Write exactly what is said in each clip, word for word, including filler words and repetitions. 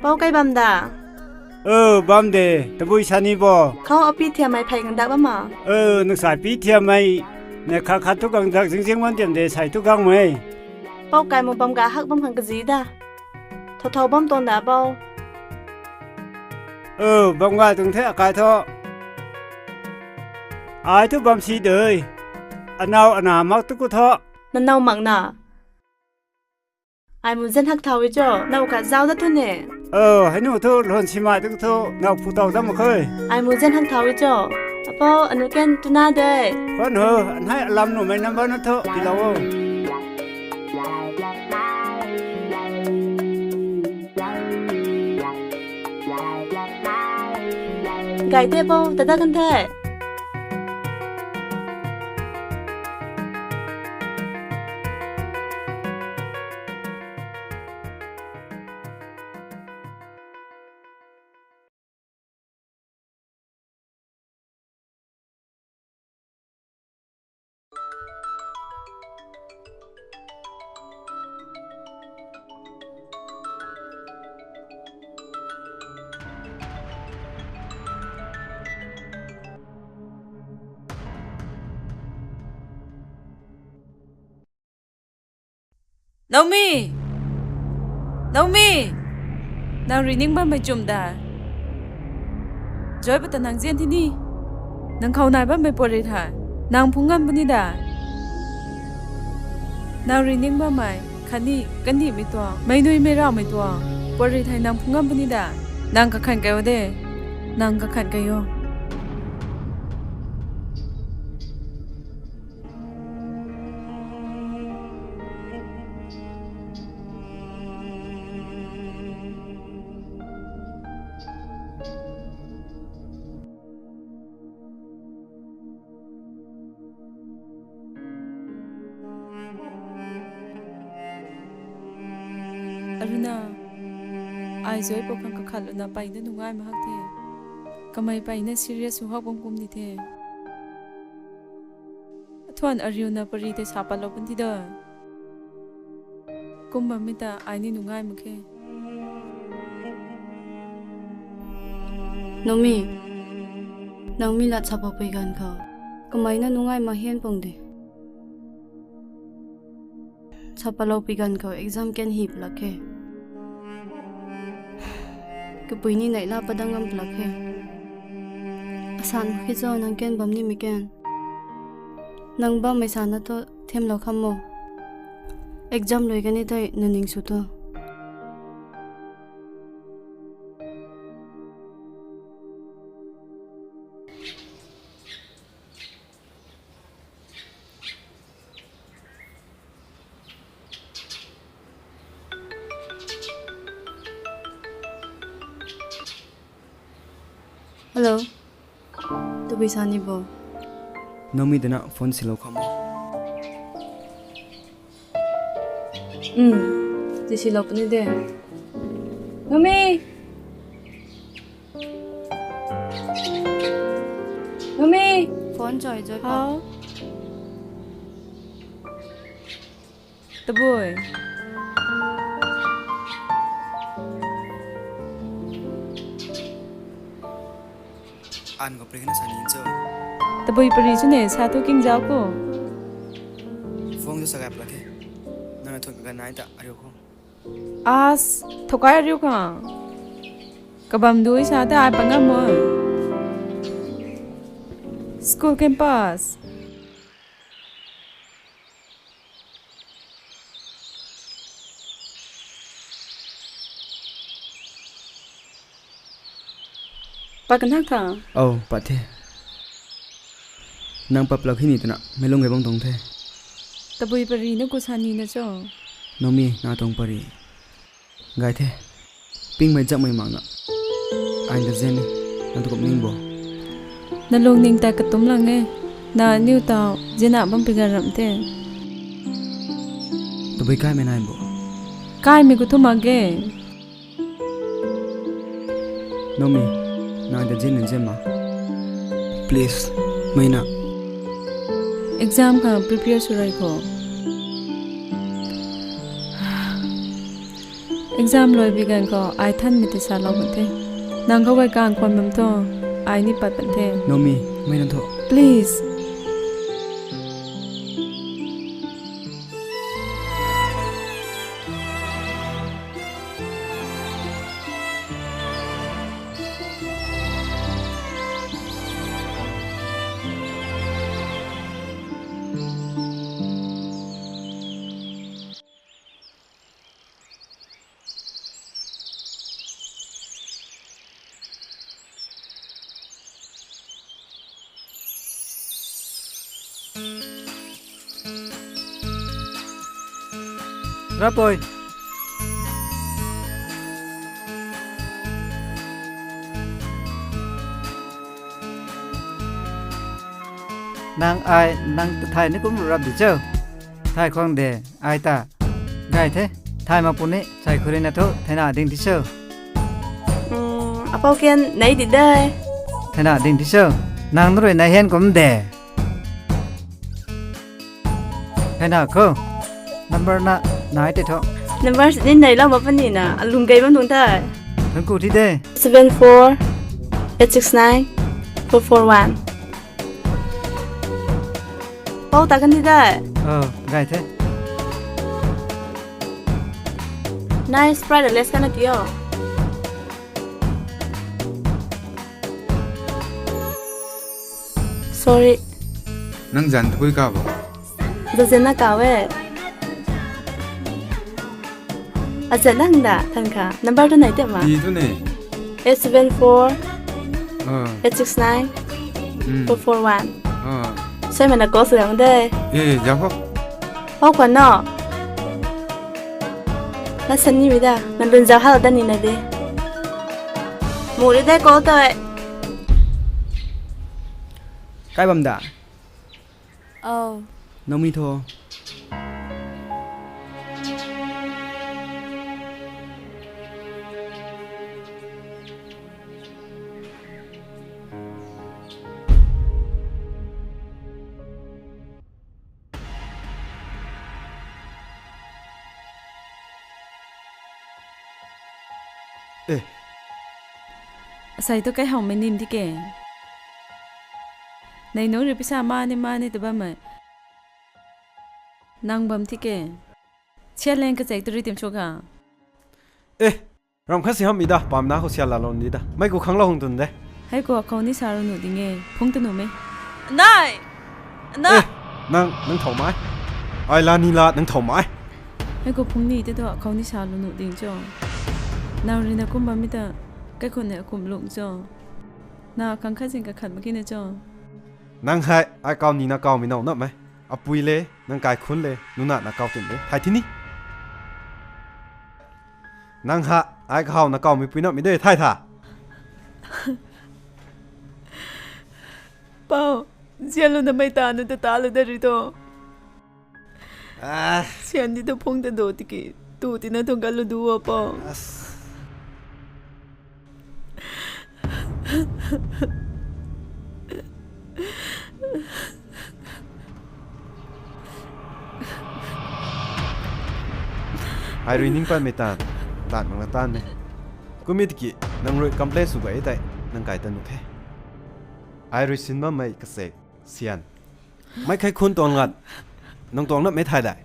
Pou kai bam da? O, bam de, tabui sani bo. Khou api thiammei phey gang dak bam ma? O, nang sai pi thiammei, na khat khat thu gang dak zing zing bam tiam de, sai thu gang mei. Pou kai mu bam ga hak bam khang kazi da. Thou thou bam tuang da pou. O, bam ga tuang the akai thu. Ai thu bam si de. Anau ana mak tu ku thu. Nanau mak na. Ai mu zan hak thau i cho, nau khat zau dat thu ne. O, hei nu thu lhon simei tu thu, nau phu tau dam mak khe. Ai mu zan hak thau i cho. Apou, anu ken tu na de. Khwan ho, an hei alam nuhmei number na thu, tilou o. Gay the pou, tada kan the. Naomi! Naomi! Nang ri ning bammei chum da? Joy pa ta nang zian thi ni. Nang khou nai bammei puat ri tha. Nang phung ngam puni da? Nang ri ning bammei khatni kandihmei tuang, meic nui mei ravmei tuang puat ri thei nang phung ngam puni da? Nang kakhan kai o de. Nang kakhan kai o. Aruna, ai Joy pou khang kakhat luna peyna nungai mahak the. Kamei peyna serious sw hak bam kum di the. Athuan ariuna pari tei sa patlou pun thi da. Kum bammei ta ai ni nungai mak khe. Naomi, nang mi lat sa paupui ganv khou, kamei na nungai mak hian pung de. Sa paloupui ganv khou exam kan hi palak khe. Kapui ni neihla padang ngam palak khe. Asan khe cho nang kan bam nimei kan. Nang bammei sana thu themlou kham mo. Exam lui kani tei na ning sw thu. Hello. Tabui sa ni bo? Naomi dana phone silou kham. Um, ti silou puni de. Naomi! Naomi! Phone choi choi. Hau. Tabui. An ko prik na sa ni cho. Tabui pari chu ne sa thu king zau ko. Phone chu sa gap la the. Nang na thun ka ganai ta ariu ko. As, thokai ariu ka. Kabam dui sa ta ai pangam mo. School campus. Pat kan hak tha? Au, pat the. Nang pat plak hi ni twna, mei lung gay bang tuang the. Tabui pari na ku sa ni na cho? Naomi, na tuang pari. Gay the. Pingmei zakmei mak na. Ai ta zen e, nang tu kup ning bo. Na lung ning ta katum lang e. Na niw tau, zina bam pi gan ram the. Tabui kaimei nai bo. Kaimei ku thu mak ge. Naomi, nang ta zin na zin ma. Please, mei na. Exam kha prepare sw rai kho. Exam lui bi ganv khou ai thanmei tei salou bam the. Nang khou gay kang khwan bam thu, ai ni pat bam the. Naomi, mei nang thu. Please. Rapoi. Nang ai, nang ta thay ni kum rap di cho. Thay khwang de, ai ta. Gay the, thay mak puni, sai khuri na thu, thayna ding di cho. Hmm, apou kian nei di de. Thayna ding di cho. Nang nrui na hian kum de. Hei na khou. Number na nai tei tho. Number ni nei lau ma pani na, alung gay bam tuang the. Nang ku thi de. Seven four eight six nine four four one. Pou ta kan thi de. Oh, gay the. Nai Sprite less kan na tio. Sorry. Nang zan thui ka bo? Zazan na ka we. Azan nang da, than kha. Number tu nai te ma? Ti tu ne. Eight seven four, ah, eight six nine, hmm, four four one. Ah. Sai mana call sw yang de. Eh, ja ho. Hou khwan no. Na san ni mi da. Na lun zau hal da ni na de. Mu ri de call toi. Kai bam da. Oh. Naomi tho. Eh. Asei tu kai hawmei nim tike. Nei nunc rui pisa mani mani ta bammei. Nang bam tike. Sian leng kachek tu rui tim sw ga. Eh, ram khat si hamh mi da, pam na khou sian la lou di da. Mei khou khang lou hung tun de. Hei khou akhou ni sa ru nu ding e. Phung ta nu me. Nai! Na! Eh, nang, nang thau mai. Ai la ni la, nang thau mai. Hei khou phung ni te tu akhou ni sa lu nu ding cho. Nang rui na kum bam mi ta, kai khun ne akum lung cho. Na khang khat zing kakhat mak ki na cho. Nang hei, ai kau ni na kau mi nau na me. Apui le, nang kai khun le, nuna na kau tin le. Thai thi ni. Nang ha, ai kahau na kau mi pui na mi de, thai tha. Pau, zian lu na mei ta nu ta ta lu da ri to. Ah. Sian di tu phung ta do tiki, tu tina tu galu du a pau. As. Ai rui ning panmei tan, tan mak na tan me. Kum mi tiki, nang rui complain sw gay tei, nang kai ta nu the. Ai rui sin bammei kasek, sian. Mei khai khun tuang ngat, nang tuang na mei thai dai.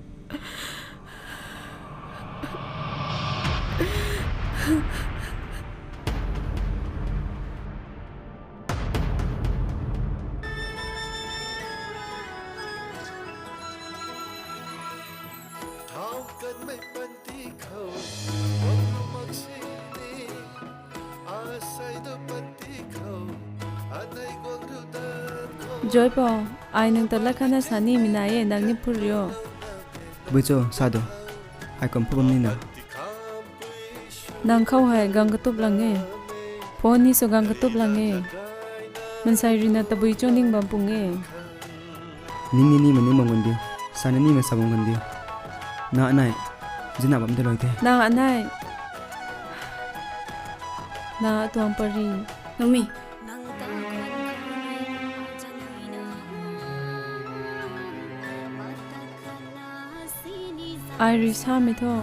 Joypou, ai nang ta lat khatna sa ni mi nai e, nang ni phu rio. Bui cho, sa do. Ai kum phu bam ni na. Nang khou hei gang katup lang e. Phone ni sw gang katup lang e. Mansei rui na tabui cho ning bam pung e. Ning ni ni ma ning bam kan diu. Sa ni ni ma sa bam kan diu. Na anei. Zina bam de loi the. Na anei. Na tuang pari. Numi. Ai rui sa mi tho.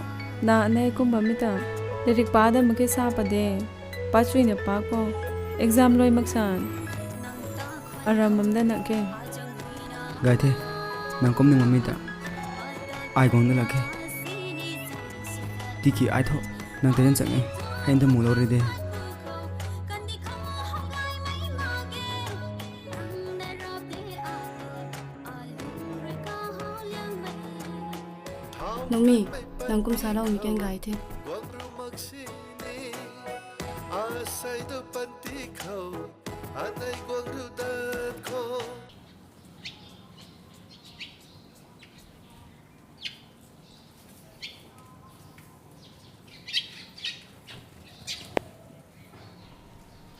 Na anei kum bam mi ta. Rik pa da mak khe sa pa de. Pa chuina pa ko. Exam lui mak san. Aram bam da na ke. Gay the. Nang kum ning mami ta. Ai guang da la khe. Tiki ai tho. Nang teren chang e. Hei nda mu lo re de. Nangmi, nang kum sa lou mi kan gay the.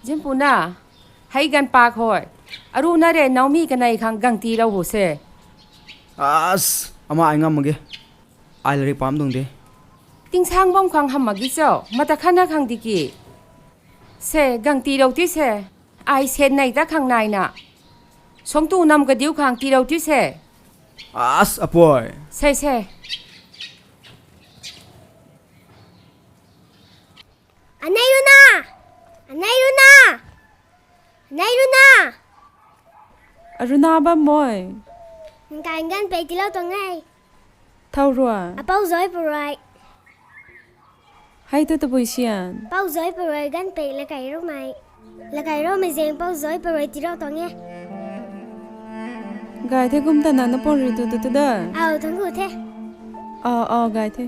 Zinpuna, hei ganv pak hoi. Aruna re Naomi kanei khang gang tiilou hu se. As, ama ai ngam mak ge. Ai lari pam dung de. Tingsang bam khang hamh mak gi cho, mata khatna khang tiki. Se, gang tiilou ti se. Ai sen nei ta khang naina. Songtu nam kadiu khang tiilou ti se. As, apoi. Se, se. Anei Runa! Anei Runa! Anei Runa! Aruna bam moi. Nang kai ganv pei tiilou tuang e. Thau rua. Apau zoi pui rui. Hei tu tabui sian. Pau zoi pui rui ganv pei lakai roumei. Lakai roumei zeng pau zoi pui rui tiilou tuang e. Gay the kum ta nang na pon ri tu tu tu da. Au, thang gu the. Au, au, gay the.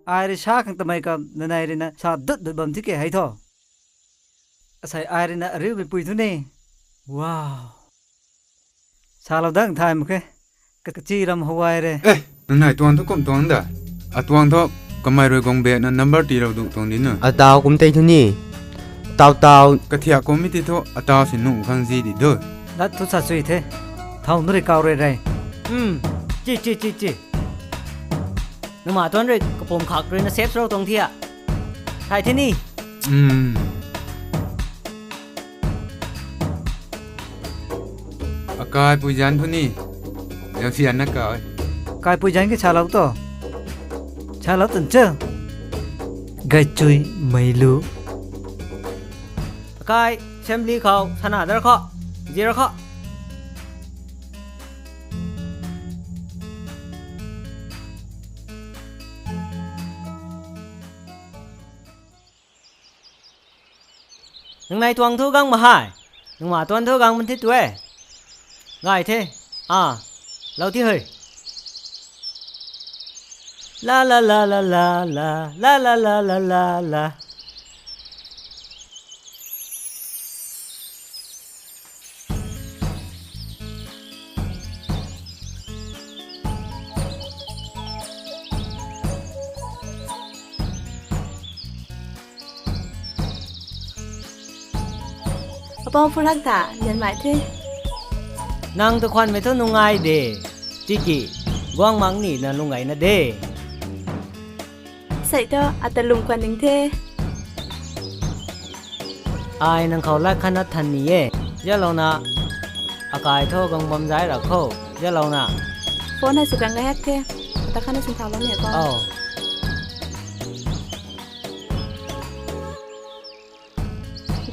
Ai ri sa khang tamei kam nanei rina sa dut dut bam thi ke hei tho. Asei ai rina ariu mei pui thu ni. Wow. Sa lou dang thay mak khe. Ka, kachi ram hawai re. Eh, nang nai tuang thu kum tuang da. A tuang thu kamei rui guang be na number tiilou du tuang di nu. Atau kum tei thu ni. Tau tau. Kathiak kum mi ti thu atau si nu khang zi di du. Lat thu sa sui the. Thau nu ri kau rui re. Hmm. Chi, chi, chi, chi. Nangma tuan rui kapum khak rui na sep srou tuang thia. Thai the ni. Hmm. Akai pui zan thu ni. Zan sian na kai. Kai pui zan ki sa lou to. Sa lou tun chu. Gay chui mei lu. Akai assembly khou sana dar kho. Zira kho. Nang nai tuang thu gang ma hei. Nangma tuan thu gang man thi tu e. Gay the. A. Lou thi hei. La la la la la la. La la la la la la. Apou phurak ta, lian mai the. Nang tu khwan mei thu nungai de. Tiki, guang mang ni na lungai na de. Sei thu, ata lum khwan ning the. Ai nang khou lat khatna than ni e. Zalouna, akai thu gang bam zai ra kho. Zalouna. Phone hei sw kan ngai hak the. Ata khatna sw thau lou ni ko. Oh.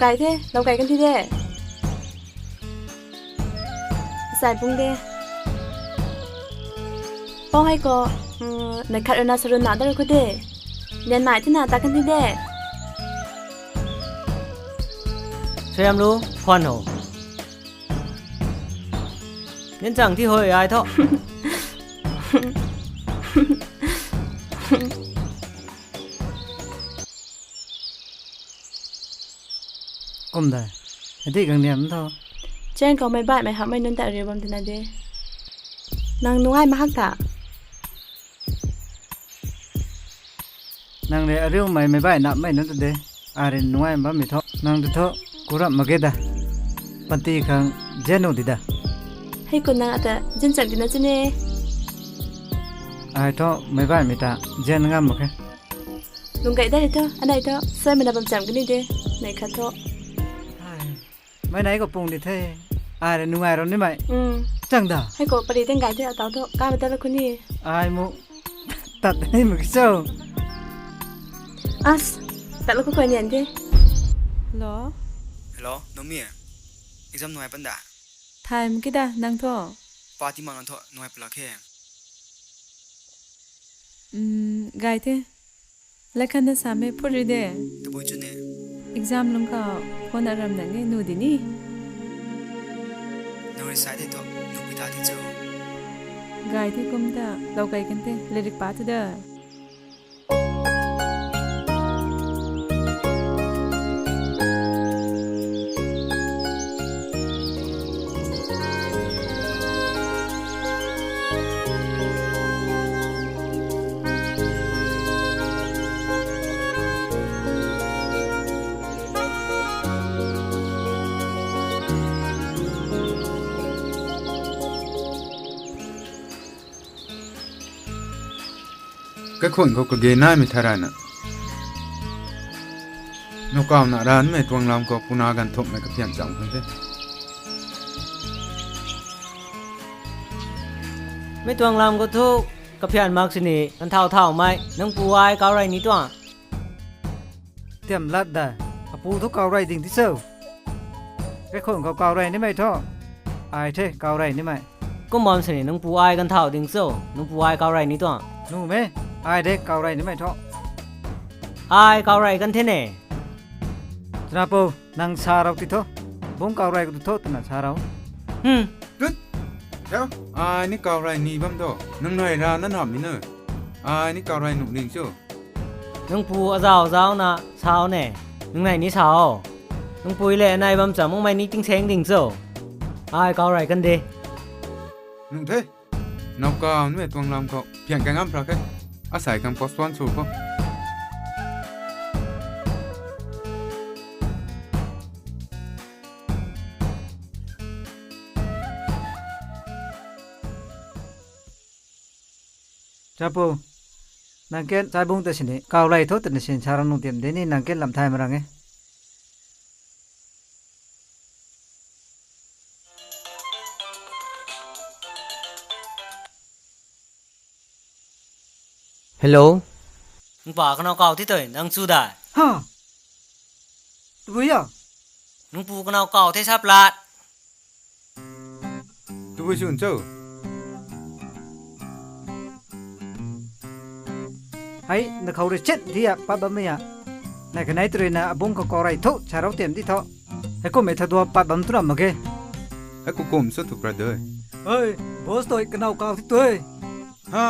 Gay the, lou gay kan thi de. Sai pung de. Pau hei ko, mm, nai khat rui na sarun na dar ko de. Lian mai thina ta kan thi de. Sayam lu, khwan ho. Nin chang thi hoi ai tho. Kum da. Adi gang niam tho. Chen kau mei bai mei hak mei nunc ta ariu bam tina de. Nang nungai mahak ta. Nang re ariu mei mei bai nap mei nunc ta de. Ai rui nungai bam mei tho. Nang tu tho. Kurap mak ge da. Panty khang zen nu di da. Hei kun nang ata zen chang tina chune. Ai tho mei bai mei ta zen ngam mak khe. Lung gay da ri tho, anei tho, sai mana bam cham kani de, nei khat tho. Ai, mei nei ko pung di the, ai re nungai ro ni mei. Mm. Chang da. Hei ko pari teng gay the, atau tho, ka mei ta la kuni. Ai mu, Tat hei mak cho. As, tat lo ko koi nian de. Hello? Hello, Numi. Exam nuai pan da? Thai mak ki da, nang thu? Party mang tho, nuai pala khe. Hmm, gai the. Lakhan na same phuri de. Tabui chu ne. Exam lung ka phone aram nang e nu di ni. Nang ri sai de tho, nu pui ta di chu. Gai the kum ta, lou kai kan the, lirik pa thu da. Kaikhun khou kage naimei tharana, nowkauna ranmei tuang lam khou puna ganv thumhmei kaphian cham khang the. Mi tuang lam khou thu kaphian mak sini ganv thau thaumei nang pu ai kau rey ni tuang. Tiam lat da, apu thu kau rey ding ti cho. Kaikhun khou kau rey nimei thu, ai the kau rey nimei. Kum bam sini nang pu ai ganv thau ding cho, nang pu ai kau rey ni tuang. Numei, ai de kau rey nimei thu. Ai kau rey kan the ne. Twna pu, nang sa rou ti tho. Bung kau rey khou tu tho twna sa rou. Hmm. Tut. Ai ni kau rey ni bam tho. Nang nai ra na nap mi nu. Ai ni kau rey nuh ding cho. Nang pu azau zauna sau ne. Nang nai ni sau. Nang pui le nai bam cham makmei ni tingsaeng ding cho. Ai kau rey kan de. Nuh the. Nowkauna tuang lam khou phian kai ngam phra khe. Asei khang postpone sw khou. Chapu, nang ken chaibung ta sini kau rey tho twna sin sa rang nung tiam de ni nang ken lam thay ma rang e. Hello. Nang pa kanow kau the tei, nang chu dai? Ha. Tabui a? Nang pu kanow kau the sa plat. Tabui chwn cho. Hei, na khou rui chet di a, pat bammei a. Nai kanei tw rui na abung khou kau rey tho, sa rou tiam di tho. Hei kummei tha dua pat bam tu ram mak ge. Hei kukum cho tu pra de. Hei, boss tei kanow kau the tei. Ha.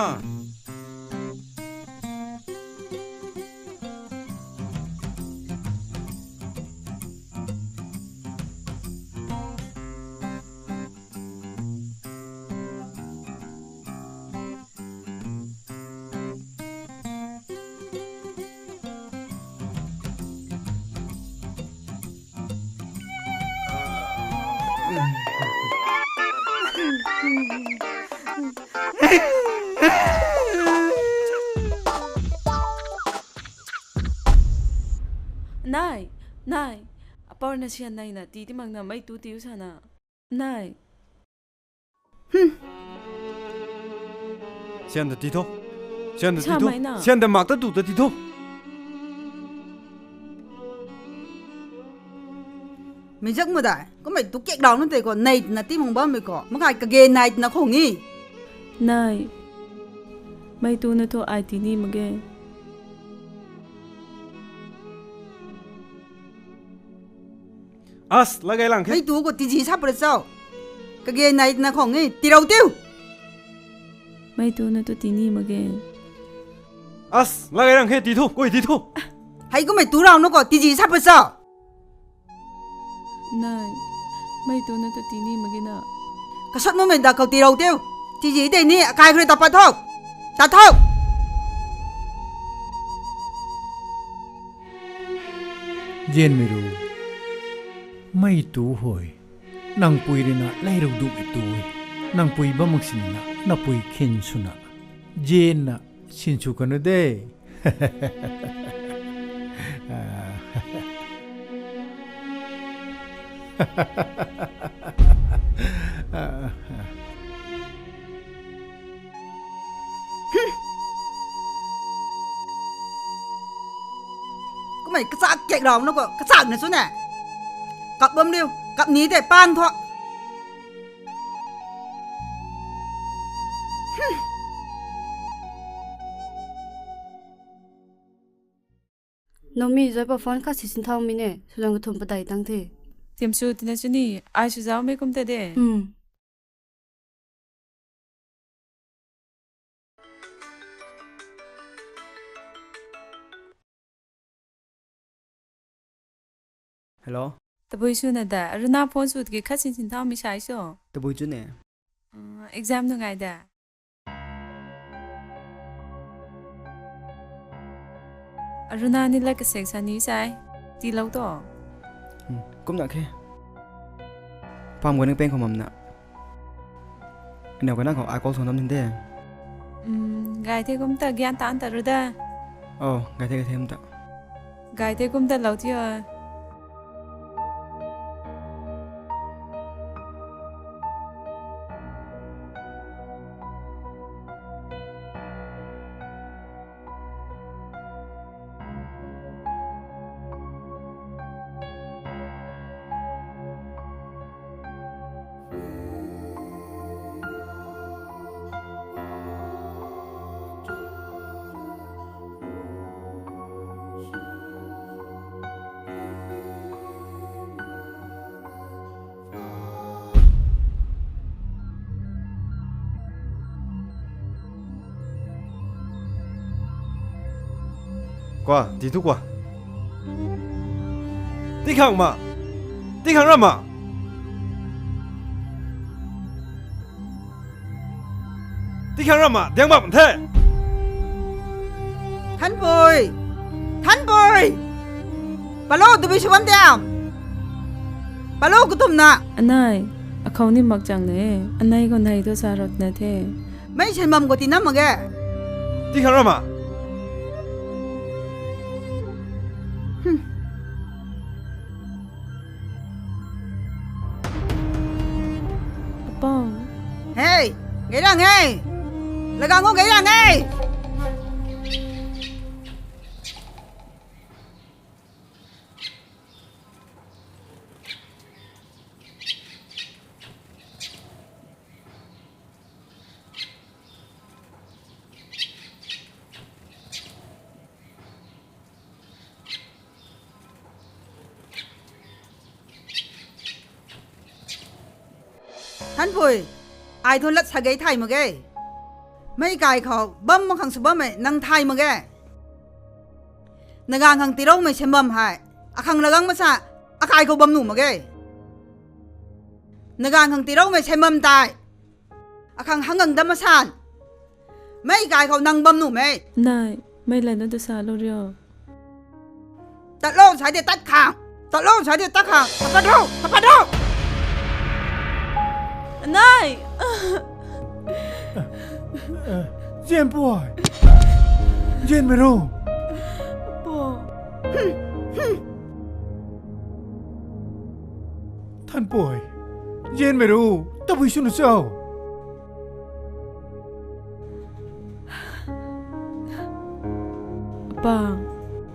Nai, nai. Apou na sian nai na, ti ti mak na, mei tu tiu sana. Nai. Hmm. Sian ta ti tho. Sian ta ti tho. Sa mai na. Sian ta mak ta tu ta ti tho. Mei zak ma dai. Kummei tu kek dau na tei khou, nei twna ti mung bammei khou. Makai kage nai twna khou ngi. Nai. Mei tu na thu ai ti ni mak ge. As, lagai lang khe. Mei tu khou tiji sa pura cho. Kage nai twna khou ngi, ti rou tiu. Mei tu na thu ti ni mak ge. As, lagai lang khe, ti tho, koi ti tho. Hei kummei tu rau na khou tiji sa pura cho. Nai, mei tu na thu ti ni mak ge na. Kasat makmei da khou ti rou tiu. Tiji tei ni, akai khou rui ta pat tho. Ta tho. Zianmei ru, mei tu hoi, nang pui rui na lei rou dumei tu e, nang pui bam mak sini na, na pui khin swna, zian na, sin sw kanu de. Ai, kachak kek rau na ko, kachak na chu ne. Kap bam riu, kap ni tei pang thu. Nomi, zai pa phone khat si sin thau mi ne, sulang kathum padai tang the. Tim su tina chu ni, ai su zau mi kum ta de. Hmm. Hello? Tabui sw na da, Aruna phone sw tiki khat sin sin thau mi sai so. Tabui chu ne. Uh, exam nungai da. Aruna ni la kasek sa ni sai. Ti lou to. Hmm, kum na khe. Pam gua ning peng khou mam na. Aniu kana khou ai call sw nam din de. Hmm, gai the kum ta gyan tan ta ru da. Oh, gai the, gai the kum ta. Gai the kum ta lou ti o. Kwa, di tu kwa. Ti khang ma. Ti khang ra ma. Ti khang ra ma, diang bam the. Thanpui! Thanpui! Palou tabui sw bam diam? Palou kathum na. Anai, akhou ni mak chang ne. Anai khou nai tu sa rot na the. Mei sen bam khou ti nam mak ge. Ti khang ra ma. Hmm. Apau. Hey, gay rang e. Lagang o, gay rang e. Thanpui, ai thu lat sa gei thay mak ge. Mei kai khou bam mak khang sw bammei nang thay mak ge. Nagang khang tiroumei sen bam hei, akhang lagang masa, akai khou bam nuh mak ge. Nagang khang tiroumei sen bam tei, akhang hangang dam masan. Mei kai khou nang bam nuh mei. Nai, mei lana tu sa lou rio. Tat lou sa de tat khang. Tat lou sa de tat khang. Kapat ro, kapat ro. Nai. Zianpui. Zianmei ru. Apu. Thanpui. Zianmei ru. Tabui sw na cho. Apa,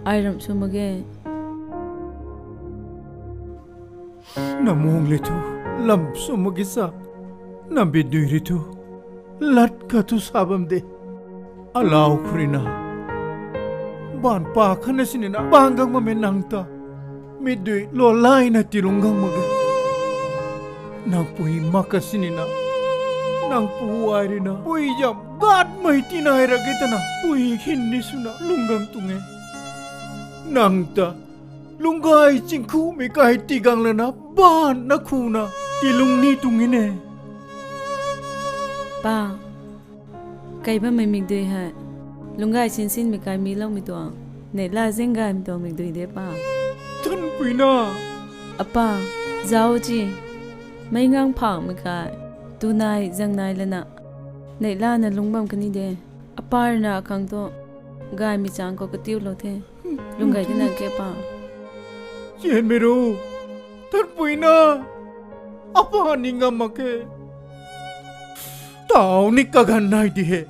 ai ram sw mak ge. Na mung le thu, lam sw mak ge sa, na bidui ri thu, lat kha thu sa bam de. Alau khou rui na, baanv pa khatna sinina, baanv gang bammei nang ta, mi dui lou layna tilung gang mak ge. Nang pui mak ka sinina, nang pu ai rui na, pui zam gatmei tinai ra ge twna, pui khin ni swna lung gang tuang e. Nang ta, lungcgay chingkhumei kai tigang lana, baanv na khuna, tilung ni tuang e ne. Pa, kai bammei mikdui hei, lungcgay sinsinmei kai mi loumei tuang, neihla zinggaymei tuang mikdui de pa. Thanpuina. Apa, zauc ci, meic ngang phakmei kai, tunai zangnai lana, neihlana lungc bam kani de. Apa rui na akhang tu, gaymei chang khou katiulou the. Lungcgay tina ke pa. Zianmei ru, Thanpuina, apa ni ngam mak ke. Tau ni kaganv nai di he.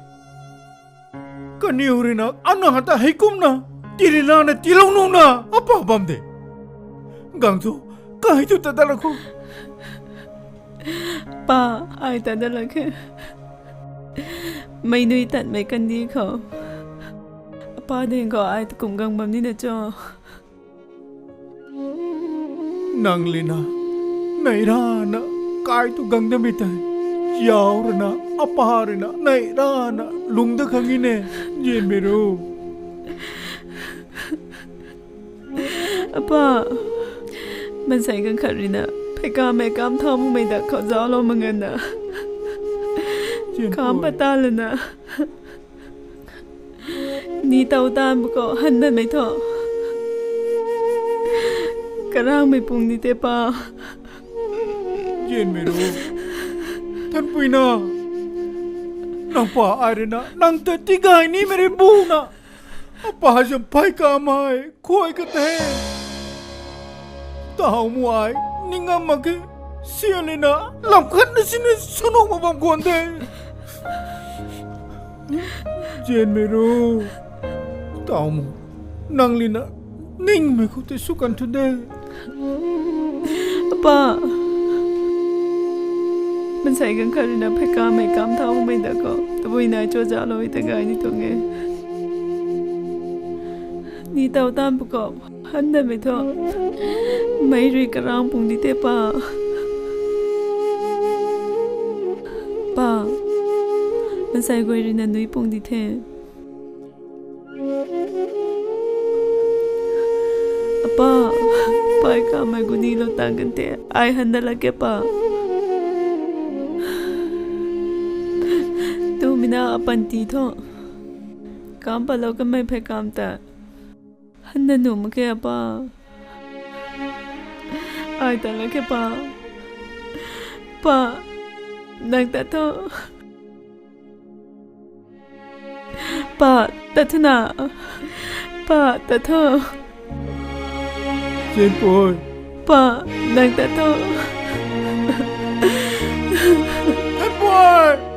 Kaniw rui na, ana ta heikumna, Tiri lana tilou nuna apa bam de. Gang thu, kai thu tat dat la khou. Pa, ai tat dat la khe. Mei nui tatmei kandi khou. Apa ding khou ai tu kum gang bam nina cho. Nang lina, nei rana, kai tu gang damei tei. Yau rana, apa rana, nei rana, lung da khang e ne, Zianmeiru. Apa, mansei ganv khat rina, pheykamei kam thau mumei da khou zauclou mak nganvna. Zianpui. Kam pata lana. Ni taw tan bu khou han danmei thu. Karangmei pung di the pa. Zianmeiru. Thanpuina. Nang pa ai rina, nang ta tigay nimei rui buna. Apa zam pheykamei khuay ka the. Taw mu ai, ning ngam mak ke, sian lina, lam khat na sini sunu mak bam khwan de. Zianmeiru, taw mu, nang lina, ningmei khou tei sw kan thu de. Apa, mansei ganv khat rina pheykamei kam thaumei da khou, tabui nai cho zalou ta gay ni tuang e. Ni taw tan bu khou, han danmei thu, mei rui karang pung di the pa. Pa, mansei guay ruina nui pung di the. Apa, pheykamei guni lou tang kan the, ai han dat la khe pa. Tumina apanty thu, kam patlou kanmei pheykam ta, han dat nuh mak khe apa. Ai tat la khe pa. Pa, nang tat tho. Pa, tat tho na. Pa, tat tho. Zianpui. Pa, nang tat tho. Zianpui.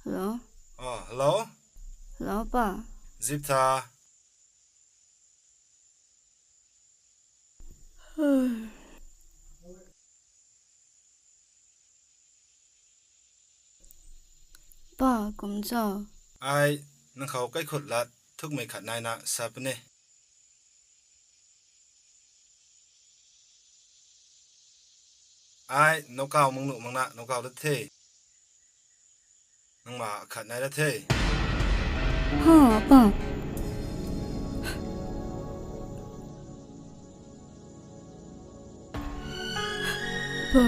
Hello? Oh, hello? Hello, pa. Zip tha. Pa, kum cho? Ai, nang khou kaikhut lat thukmei khat naina sa puni. Ai, nowkaw mangnuh makna nowkaw dat the. Nangma khat nai ra the. Ha, pa. Pa.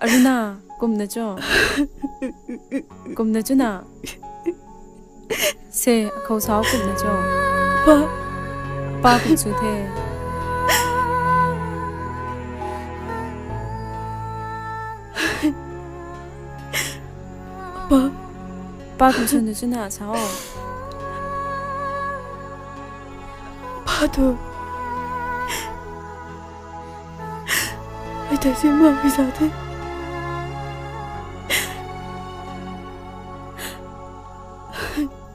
Aruna, kumna cho? Kumna cho na? Se, akhou sau kumna cho? Pa. Pa kum sw the. Pa. Pa kum sw na cho na sau? Pa tu. Ai ta si ma ki sa the.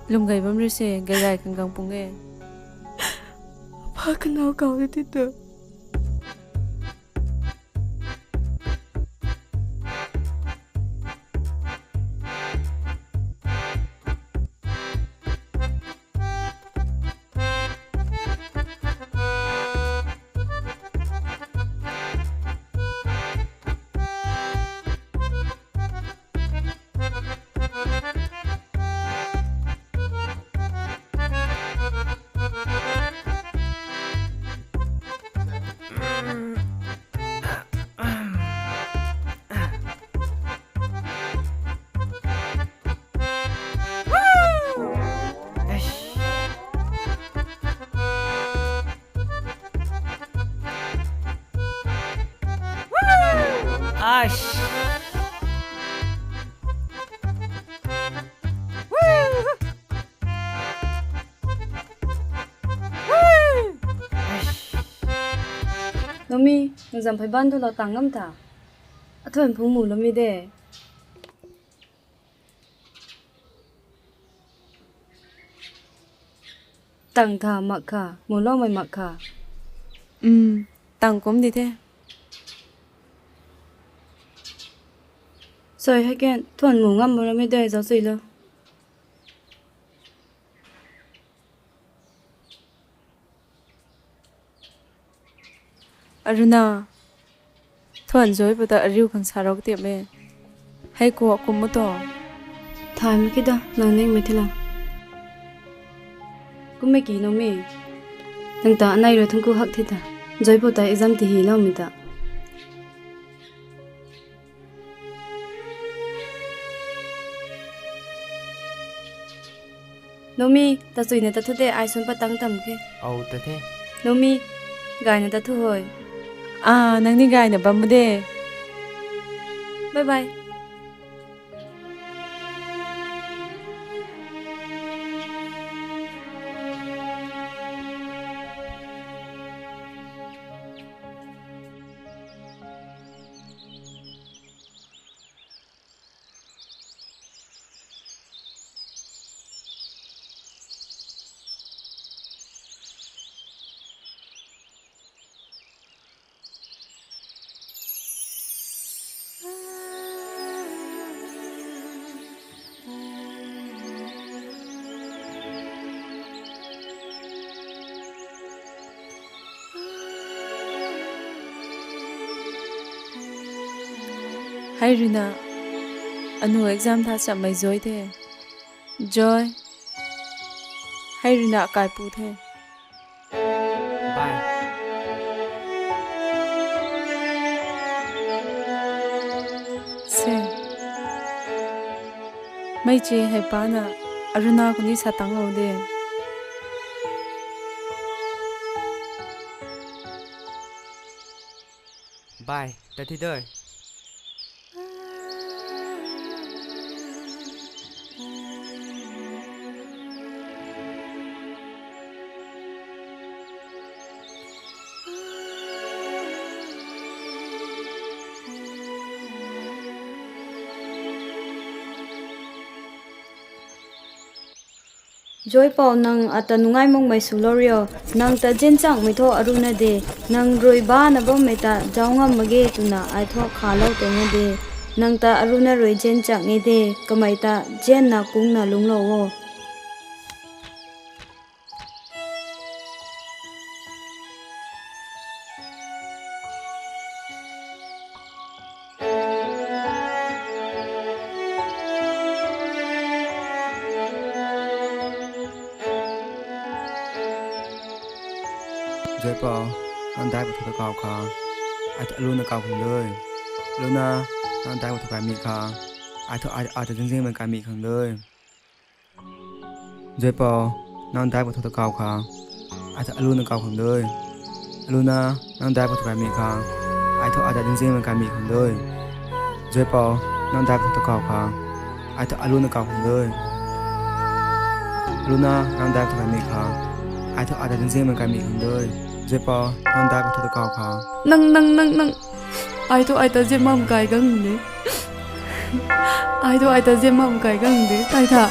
Lung gay bam ri se, gay gay kang kang pung e. Pa kanau kau de ti tu. Ash. Ash. Nomi, nang zam phey ban thu lou tang ngam ta. Athuan phung mu lomi de. Tang tha mak kha, mu loumei mak kha. Um, tang kum di the. Soi hei ken, thuan mu ngam bam ramei de, zauc sui lo. Aruna, thuan zoi pu ta ariu khang sa rou katiam e. Hei kua kum mu to. Thay mak ki da, nang ningmei the la. Kum e ki Nomi. Nang ta anei rui thungku hak the ta. Zoi pu ta exam ti hi loumei ta. Nomi, ta chuina ta thu de, ai sun patang tam khe. Au, ta the. Nomi, gayna ta thu hoi. Ah, nang ni gayna bam mu de. Bye bye. Hei ruina, anu exam tha chammei Joy the. Joy. Hei ruina kaipu the. Bye. Se. Mei che hei pana, Aruna khou ni sa tang lou de. Bye, ta thi doi. Joypou, nang ata nungai makmei swlou rio, nang ta zianchangmei thu Aruna de, nang rui bana bammei ta zauc ngam mak ge twna ai thu khalou tuang e de, nang ta Aruna rui zianchang e de, kamei ta zianna kungna lungclou o. Joypou, nang daic pwthau ta kaw kha, ai thu Aruna kaw khang de. Aruna, nang daic pwthau kaimei kha, ai thu ai, ai ta zingzingmei kaimei khang de. Joypou, nang daic pwthau ta kaw kha, ai thu Aruna kaw khang de. Aruna, nang daic pwthau kaimei kha, ai thu ai ta zingzingmei kaimei khang de. Joypou, nang daic pwthau ta kaw kha, ai thu Aruna kaw khang de. Aruna, nang daic pwthau kaimei kha, ai thu ai ta zingzingmei kaimei khang de. Joypou, nang daic pwthau ta kaw kha. Nang, nang, nang, nang. Ai thu ai ta zianmam kai gang de. Ai thu ai ta zianmam kai gang de. Tai tha.